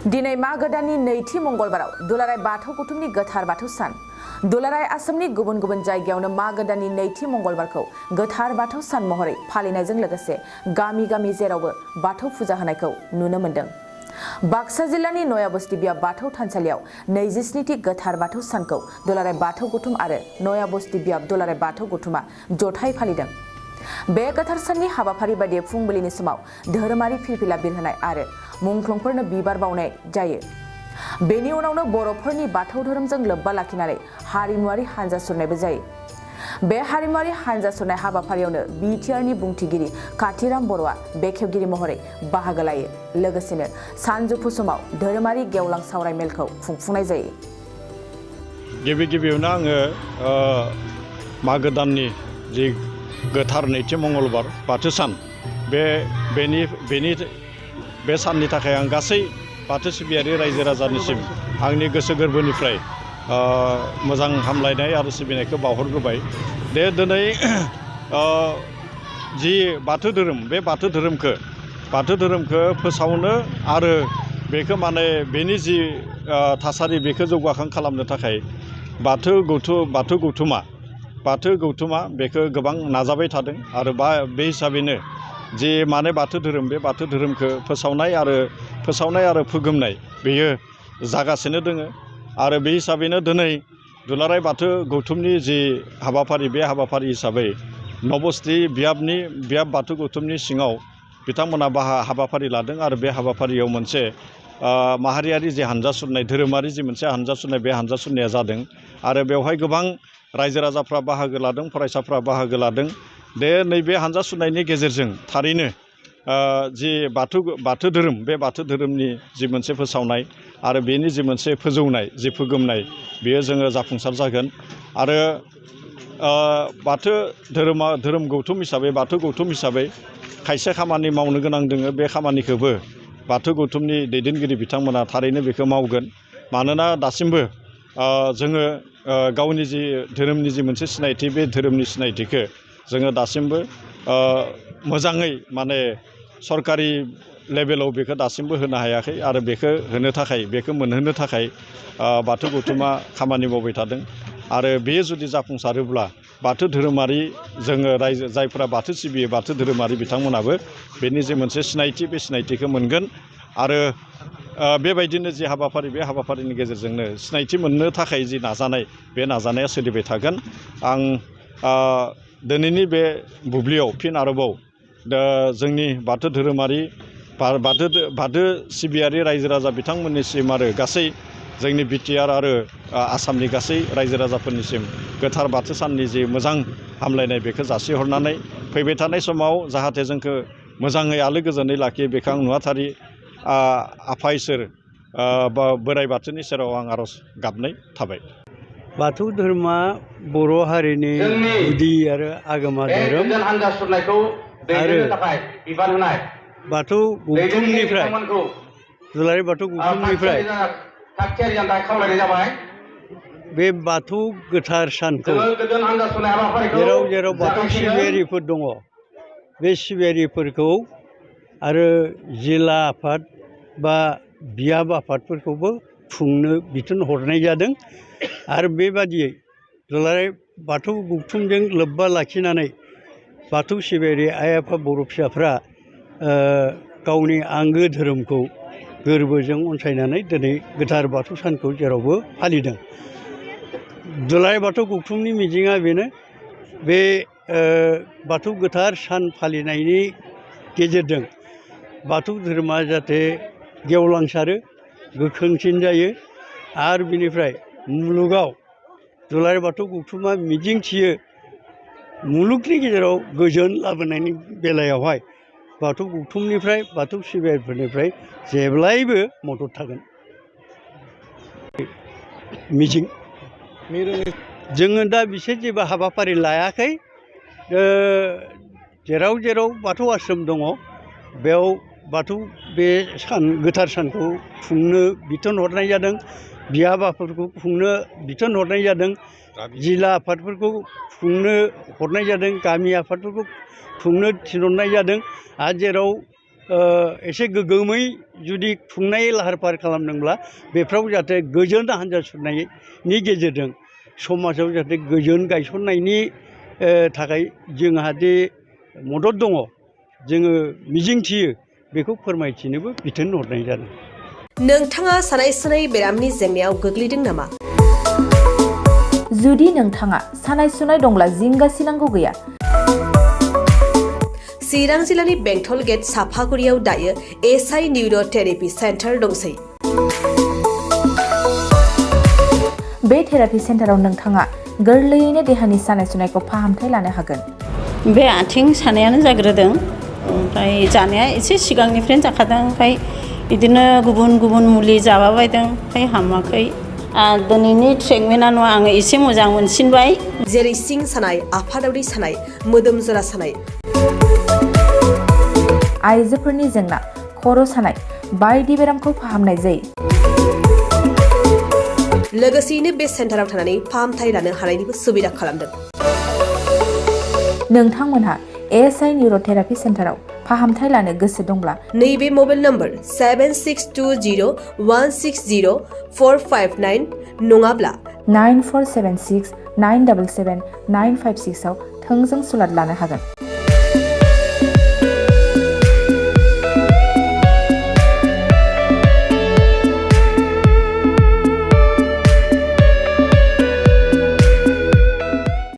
दिनै मागो दाननि नैथि मंगलबाराव दुलाराय बाथौ गौथुमनि गोथार बाथौ सान। दुलाराय आसामनि गुबुन गुबुन जायगायावनो मागो दाननि नैथि मंगलबारखौ गोथार बाथौ सान महरै फालिनायजों लोगोसे गामि गामि जेरावबो बाथौ फुजा होनायखौ नुनो मोन्दों। बाक्सा जिल्लानि नयाबस्ति बियाब बाथौ थानसालियाव 27थि गोथार बाथौ सानखौ दुलाराय बाथौ गौथुम आरो नयाबस्ति बियाब दुलाराय बाथौ गौथुमा जथाय फालिदों। बे गोथार साननि हाबाफारि बायदियै फुंबिलिनि समाव धोरोमारि फिरफिला बिरहोनाय आरो मुंख्लंफोरनो बिबार बावनाय जायो। बेनि उनावनो बर'फोरनि बाथौ धोरोमजों लोब्बा लाखिनानै हारिमुआरि हानजा सुरनायबो जायो। बे हारिमुआरि हानजा सुरनाय हाबाफारियावनो बिटिआरनि बुंथिगिरि काथिराम बर'आ बेखेवगिरि महरै बाहागो लायो। लोगोसेनो सानजौफु समाव धोरोमारि गेवलां सावराय मेलखौ खुंफुंनाय जायो। गिबियावनो आङो मागो दाननि जि गोथार नैथि मंगलबार बाथौ सान बे साननि थाखाय आं गासै बाथौ सिबियारि रायजो राजानिसिम आंनि गोसो गोरबोनिफ्राय मोजां हामलायनाय आरो सिबिनायखौ बावहरग्रोबाय। दिनै जि बाथौ धोरोम बे बाथौ धोरोमखौ फोसावनो आरो बेखौ बेनि जि थासारि बेखौ जौगाखां खालामनो थाखाय बाथौ गौथुमा बेखौ गोबां नाजाबाय थादों आरो बे हिसाबैनो जि बाथौ धोरोम बे बाथौ धोरोमखौ फोसावनाय आरो फोगोमनाय बेयो जागासिनो दोङो। आरो बे हिसाबैनो दिनै दुलाराय बाथौ गौथुमनि जि हाबाफारि बे हाबाफारि हिसाबै नबस्ति बियाब बाथौ गौथुमनि सिङाव बिथांमोना हाबाफारि लादों आरो बे हाबाफारियाव मोनसे माहारियारि जि हानजा सुरनाय धोरोमारि जि मोनसे हानजा सुरनाय बे हानजा सुरनाया जादों आरो बेवहाय गोबां रायजो राजाफ्रा बाहागो लादों, फरायसाफ्रा बाहागो लादों। नैबे हानजा सुरनायनि गेजेरजों थारैनो जि बाथौ धोरोम बे बाथौ धोरोमनि जि मोनसे फोसावनाय आरो बेनि जि मोनसे फोगोमनाय बेयो जोङो जाफुंसार जागोन। आरो धोरोम गौथुम हिसाबै खायसे खामानि मावनो गोनां दोङो। बे खामानिखौबो बाथौ गौथुमनि दैदेनगिरि बिथांमोना थारैनो बेखौ मावगोन। मानोना दासिमबो जोङो गावनि जि धोरोमनि जि मोनसे सिनायथि बे धोरोमनि सिनायथिखौ जोङो दासिमबो मोजाङै सरकारि लेभेलाव बेखौ दासिमबो होनो हायाखै आरो बेखौ मोनहोनो थाखाय बाथौ गौथुमा खामानि मावबाय थादों। आरो बेयो जुदि जाफुंसारोब्ला बाथौ धोरोमारि जोङो जायफ्रा बाथौ सिबियो बाथौ धोरोमारि बिथांमोनाबो बेनि जे मोनसे सिनायथि बे सिनायथिखौ मोनगोन। आरो बेबायदिनो जि हाबाफारि बे हाबाफारिनि गेजेरजोंनो सिनायथि मोननो थाखाय जि नाजानाय बे नाजानाया सोलिबाय थागोन। आं दिनैनि बे बुब्लियाव फिन आरोबाव जोंनि बाथौ धोरोमारि बाथौ सिबियारि रायजो राजा बिथांमोननिसिम आरो गासै जोंनि बिटिआर आरो आसामनि गासै रायजो राजाफोरनिसिम गोथार बाथौ साननि जि मोजां हामलायनाय बेखौ जासिहरनानै फैबाय थानाय समाव जाहाथे जोंखौ मोजाङै आलो गोजोनै लाखियो बेखौ आं नुवाथारि आफा इसोर बोराइ बाथौनि सेराव आं आर'ज गाबनाय थाबाय। बाथौ धोरोमा बर' हारिनि गुदि आरो आगोमा धोरोम आरो बाथौ गौथुमनिफ्राय दुलाराय बाथौ गौथुमनिफ्राय बे बाथौ गोथार सानखौ जेराव बाथौ सिबियारिफोर दङ बे सिबियारिफोरखौ आरो जिल्ला आफाद बा बियाब आफादफोरखौबो खुंनो बिथोन हरनाय जादों। आरो बेबादियै दुलाराय बाथौ गौथुमजों लोब्बा लाखिनानै बाथौ सिबियारि आइ आफा बर' फिसाफ्रा गावनि आंगो धोरोमखौ गोरबोजों अनसायनानै दिनै गोथार बाथौ सानखौ जेरावबो फालिदों। दुलाराय बाथौ गौथुमनि मिजिङा बेनो बे बाथौ गोथार सान फालिनायनि गेजेरजों बाथौ धोरोमा जाहाथे गेवलांसारो गोख्रोंसिन जायो आरो बिनिफ्राय मुलुगाव दुलाराय बाथौ गौथुमा मिजिंथियो मुलुगनि गेजेराव गोजोन लाबोनायनि बेलायावहाय बाथौ गौथुमनिफ्राय बाथौ सिबियारिफोरनिफ्राय जेब्लायबो मदद थागोन मिजिं। जोङो दा बिसोर जेबो हाबाफारि लायाखै। जेराव बाथौ आश्रम दङ बेयाव बाथौ बे गोथार सानखौ खुंनो बिथोन हरनाय जादों। बियाब आफादफोरखौ खुंनो बिथोन हरनाय जादों। जिल्ला आफादफोरखौ खुंनो हरनाय जादों। गामि आफादफोरखौ खुंनो थिनहरनाय जादों। आरो जेराव एसे गोग्गोमै जुदि खुंनाय लाहार फाहार खालामदोंब्ला बेफ्राव जाहाथे गोजोन हान्जा सुरनायनि गेजेरजों समाजाव जाहाथे गोजोन गायसननायनि थाखाय जोंहा दि मदद दङ जोङो मिजिंथियो बेखौ फोरमायथिनोबो बिथोन हरनाय जादों। नोंथाङा सानाय सुनाय बेरामनि जेंनायाव गोग्लैदों नामा? जुदि नोंथाङा सानाय सुनाय दंब्ला जिंगा सिनांगौ गैया। चिरां जिल्लानि बेंटल गेट साफागुरियाव दायो एसआइ निउर' थेरापि सेन्टार दंसै। बे थेरापि सेन्टाराव नोंथाङा गोरलैयैनो देहानि सानाय सुनायखौ फाहामथाय लानो हागोन। बे आथिं सानायानो जाग्रोदों, ओमफ्राय जानाया एसे सिगांनिफ्रायनो जाखादों, ओमफ्राय बिदिनो गुबुन गुबुन मुलि जाबाबायदों, ओमफ्राय हामाखै। दिनैनि ट्रिटमेन्टआ आङो एसे मोजां मोनसिनबाय। जेरै सिं सानाय, आफादावरि सानाय, मोदोम जरा सानाय, आइजोफोरनि जेंना, खर' सानाय बायदि बेरामखौ फाहामनाय जायो। लोगोसेयैनो बे सेन्टाराव थानानै फाहामथाय लानो हानायनिबो सुबिदा खालामदों। नोंथांमोनहा एसआइ निउर' थेरापि सेन्टाराव फाहामथाय लानो गोसो दंब्ला नैबे मबाइल नम्बर 7620160459 नङाब्ला 9476977956 आव थोंजों सुलाद लानो हागोन।